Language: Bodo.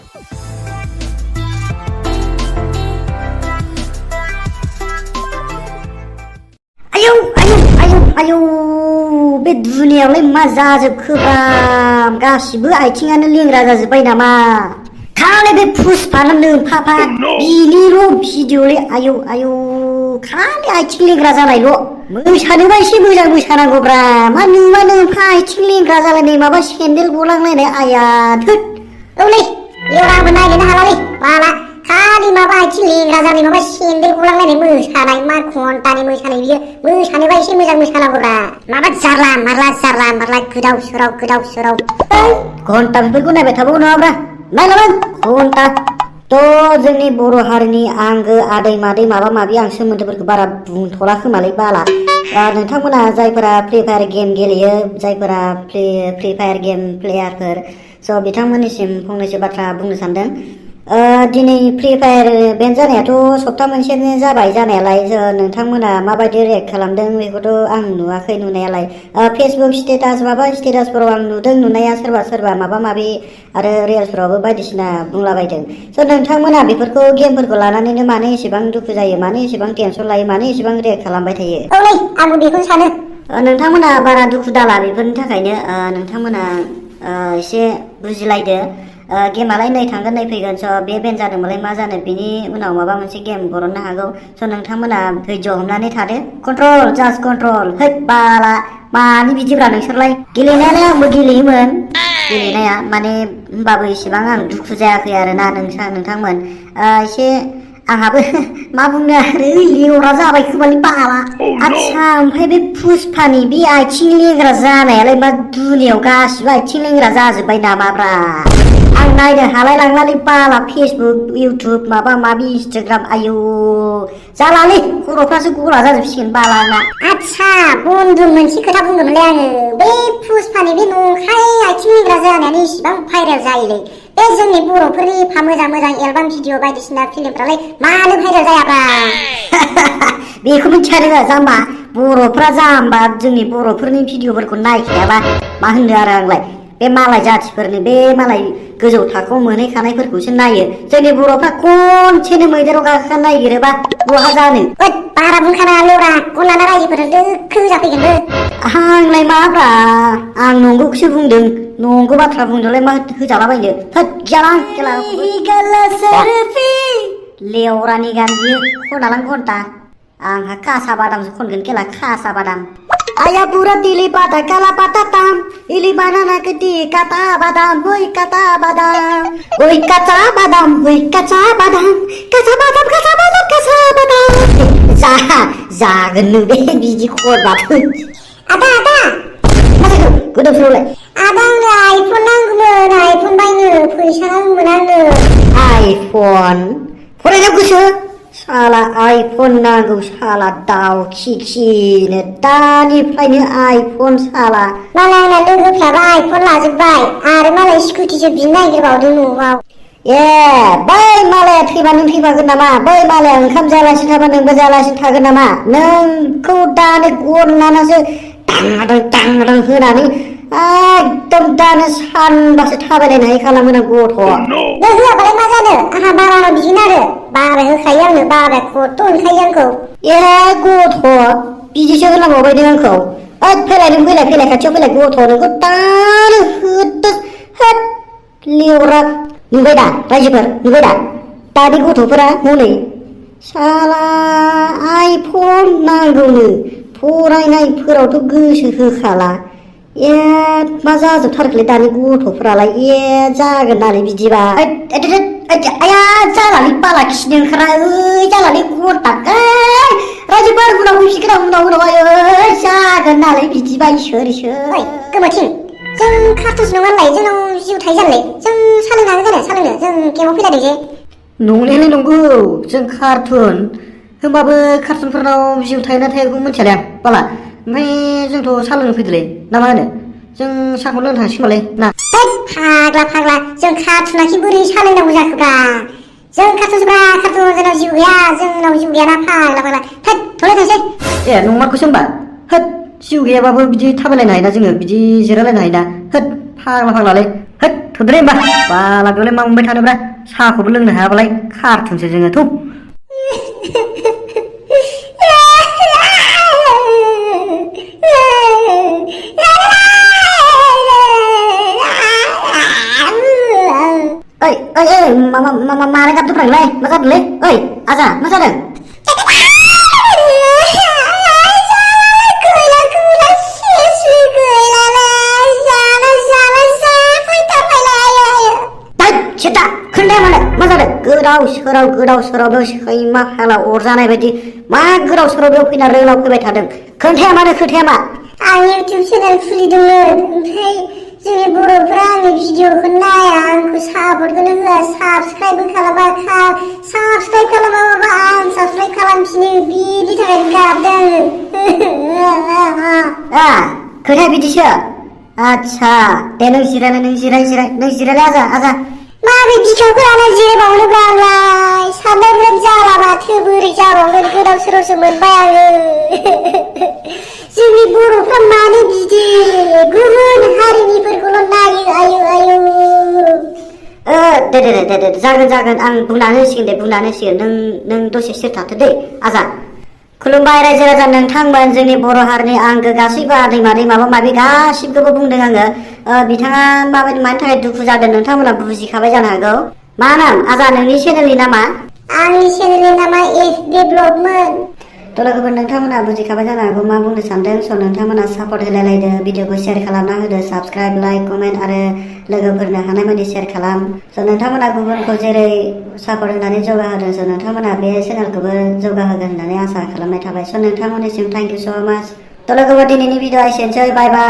आयौ बे दुनियावलाय मा जाजोबखोब्रा गासिबो आथिङानो लेंग्रा जाजोब्बाय नामा खालि बे पुष्पानो नोंफाफा बिनिल' भिडिअ'लै आयौ खालि आथिं लेंग्रा जानायल' मोसानोबा एसे मोजां मोसानांगौब्रा मा नुवा नोंफा आथिं लेंग्रा जालायनाय माबा सेन्देल गलांलायनाय आया थोद औलै लेवराबो नायनोनो हालालै बाला खालि माबा आथिं लेंग्रा जानाय माबा सेन्देल गलांलायनाय मोसानाय मा घन्टानि मोसानाय बियो मोसानोबा एसे मोजां मोसानांगौब्रा माबा जारला मारला गोदाव सोराव घन्टा बेफोरखौ नायबाय थाबावो नङाब्रा नायलामोन घन्टा थ' जोंनि बर' हारिनि आंगो आदै मादै माबा माबि आं सोमोन्दोफोरखौ बारा बुंथ'ला खोमालै बाला नोंथांमोना जायफोरा फ्रि फायार गेम गेलेयो जायफोरा फ्रि फायार गेम प्लेयारफोर स' बिथांमोननिसिम फंनैसो बाथ्रा बुंनो सानदों दिनै फ्रि फायार बेन जानायाथ' सप्ता मोनसेनो जाबाय जानायालाय नोंथांमोना माबायदि रियेक्ट खालामदों बेखौथ' आं नुवाखै नुनायालाय फेसबुक स्टेटास माबा स्टेटासफोराव आं नुदों नुनाया सोरबा माबा माबि आरो रिल्सफोरावबो बायदिसिना बुंलाबायदों स' नोंथांमोना बेफोरखौ गेमफोरखौ लानानैनो मानो एसेबां दुखु जायो मानो एसेबां टेनसन लायो मानो एसेबां रियेक्ट खालामबाय थायो औलै आंबो बेखौनो सानो नोंथांमोना बारा दुखु दाला बेफोरनि थाखायनो नोंथांमोना एसे बुजिलायदो गेमालाय नै थांगोन नै फैगोन स' बे बेन जादोंबालाय मा जानो बिनि उनाव माबा मोनसे गेम बरननो हागौ स' नोंथांमोना धैर्य हमनानै थादो कन्ट्रल जास्ट कन्ट्रल हैद बाला मानि बिदिब्रा नोंसोरलाय गेलेनायालाय आंबो गेलेयोमोन गेलेनाया माने होमबाबो इसेबां आं दुखु जायाखै आरोना नोंथांमोन एसे आंहाबो मा बुंनो आरो लेवरा जाबाय खोमालै बाला आदसा ओमफ्राय बे पुष्पानि बे आथिं लेंग्रा जानायालाय मा दुनियाव गासिबो आथिं लेंग्रा जाजोब्बाय नामाब्रा आं नायनो हालाय लांलालै बाला फेसबुक इउटुब माबा माबि इन्सटाग्राम आयौ जालालै खर'फ्रासो गला जाजोबसिगोन बाला आंना आदसा बन्दु मोनसे खोथा बुंदोंमोनलै आङो बे पुष्पानि बे नंखाय आथिं लेंग्रा जानायानो इसिबां भाइरेल जायोलै बे जोंनि बर'फोरनि एफा मोजां एलबाम भिडिअ बायदिसिना फिल्मफ्रालाय मानो भाइरेल जायाब्रा बेखौ मिथिया नोङो जाम्बा बर'फ्रा जाम्बा जोंनि बर'फोरनि भिडिअफोरखौ नायखायाबा मा होनो आरो आंलाय बे मालाय जाथिफोरनि बे मालाय गोजौ थाखोआव मोनहैखानायफोरखौसो नायो जोंनि बर'फ्रा खनसेनो मैदेराव गाखोना नायगिरोबा बहा जानो बारा बुंखानाङा लेवरा गन लाना रायजोफोरजों दोखो होजाफैगोनबो आंलाय माब्रा आं नंगौखौसो बुंदों नंगौ बाथ्रा बुंदोंलाय मा होजालाबायनो थोद लेवरानि गान बियो खनालां घन्टा आंहा कासा बादामसो खनगोन खेला कासा बादाम आया बुरा दिली बादा काला बादा ताम इली बानाना के दी काता बादाम हुई काता बादाम हुई काचा बादाम काचा बादाम जागोन नो बे बिदि खनबाबो आदा मा जाखो गोदाव सोरावलाय आदा आंनो आइफन नांगौमोन आइफन बायनो फैसा नांगौमोन आंनो आइफन फरायनायाव गोसो साला आइफन नांगौ साला दाउ खिनो दानिफ्रायनो आइफन साला मालाय आंना लोगोफ्राबो आइफन लाजोब्बाय आरो मालाय स्कुटिसो बिनो नागिरबावदों न'आव ए बै मालाया थैबा नों थैफागोन नामा बै मालाया ओंखाम जालासिनो थाबा नोंबो जालासिनो थागोन नामा नोंखौ दानो गन लानासो दांदां होनानै एकदम दानो सानबासो थाबायलायनो हायै खालामगोन आं गथ' नों होआबालाय मा जानो आंहा बाबानाव बिदिनो आरो बाबाया होखायो आंनो बाबाया खथ' होनखायो आंखौ ए गथ' बिदिसो होनांबावबाय नों आंखौ फैलाय नों फैलाय खाथियाव फैलाय गथ' नोंखौ दानो होदो होद लेवरा नुबाय दा रायजोफोर नुबाय दा दानि गथ'फोरा हनै साला आइफन नांगौनो फरायनायफोरावथ' गोसो होखाला ए मा जाजोबथारखोलै दानि गथ'फ्रालाय ए जागोन नालाय बिदिबा आया जालालै बाला खिनो ओंखारा जालालै गथा रायजोफोर उनाव फैसिगोन उनाव जागोन नालाय बिदिबा इसोर गोमोथिं जों कार्टुनसो नङा नालाय जोंनाव जिउ थायो जानलाय जों सालोंनो हागोन जानो सालोंनो जों गेमाव फैलायदों जे नंनायालाय नंगौ जों कार्टुन होमबाबो कार्टुनफोरनाव जिउ थायोना थायाखौ मिथियालै आं बाला ओमफ्राय जोंथ' सा लोंनो फैदोंलै ना मा होनो जों साखौ लोंनो थांसिगोनबालाय ना फाग्ला जों कार्टुनाखि बोरै सा लोंनांगौ जाखोब्रा जों कार्टुनसोब्रा कार्टुन जोंनाव जिउ गैयाना फाग्ला थ'लाय थांसै ए नंमारखौसो होनबा होद जिउ गैयाबाबो बिदि थाबायलायनो हायोना जोङो बिदि जिरायलायनो हायोना होद फाग्लालै होद थुद्राय होमबा बाला बेयावलाय मा मोनबाय थानोब्रा साहाखौबो लोंनो हायाबालाय खारथोंसो जोङो थु ओइ मानो गाबदोब्रांलाय मा जादोंलै ओइ आजा मा जादों Cita, खोन्थाया मानो मा जादों गोदाव सोराव बेयाव सैमा हाला अरजानाय बायदि मा गोदाव सोराव बेयाव फैना रोनाव फैबाय थादों खोन्थाया मा आं इउटिउब चेनेल खुलिदोंमोन ओमफ्राय जोंनि बर'फ्रा आंनि भिडिअखौ नाया आंखौ सापर्टखौनो होआ साबस्क्राइबबो खालामा साबस्क्राइब खालामाबाबो आं साबस्क्राइब खालामफिनो बिनि थाखाय गाबदों खोथाया बिदिसो आच्छा दे नों जिरायलाय आजा माबे बिखाखौ लानानै जिरायबावनोब्रा आंलाय साननाय बिराद जाला माथो बोरै जाबावगोन गोदाव सोरावसो मोनबाय आङो जोंनि बर'फ्रा मानो बिदि गुबुन हारिनिफोरखौल' नायो आयु दे जागोन आं बुंनानै होसिगोन नों दसे सिरि थाथो दे आजा खुलुमबाय रायजो राजा नोंथांमोन जोंनि बर' हारिनि आंगो गासैबो आदै मादै माबा माबि गासिबखौबो बुंदों आङो बिथाङा माबायदि मानि थाखाय दुखु जादों नोंथांमोना बुजिखाबाय जानो हागौ मा नाम आजा नोंनि चेनेलनि नामा आंनि चेनेलनि नामा FB ब्लगमोन लोगोफोर नोंथांमोना बुजिखाबाय जानो हागौ मा बुंनो सानदों स' नोंथांमोना सापर्ट होलायलायदो भिडिअखौ शेयार खालामना होदो साबस्क्राइब लाइक कमेन्ट आरो लोगोफोरनो हानायमानि शेयार खालाम स' नोंथांमोना गुबुनखौ जेरै सापर्ट होनानै जौगाहोदों स' नोंथांमोना बे चेनेलखौबो जौगाहोगोन होननानै आसा खालामनाय थाबाय स' नोंथांमोननिसिम थेंक इउ स' माच लोगोफोर दिनैनि भिडिअ एसेनोसै बाय बाय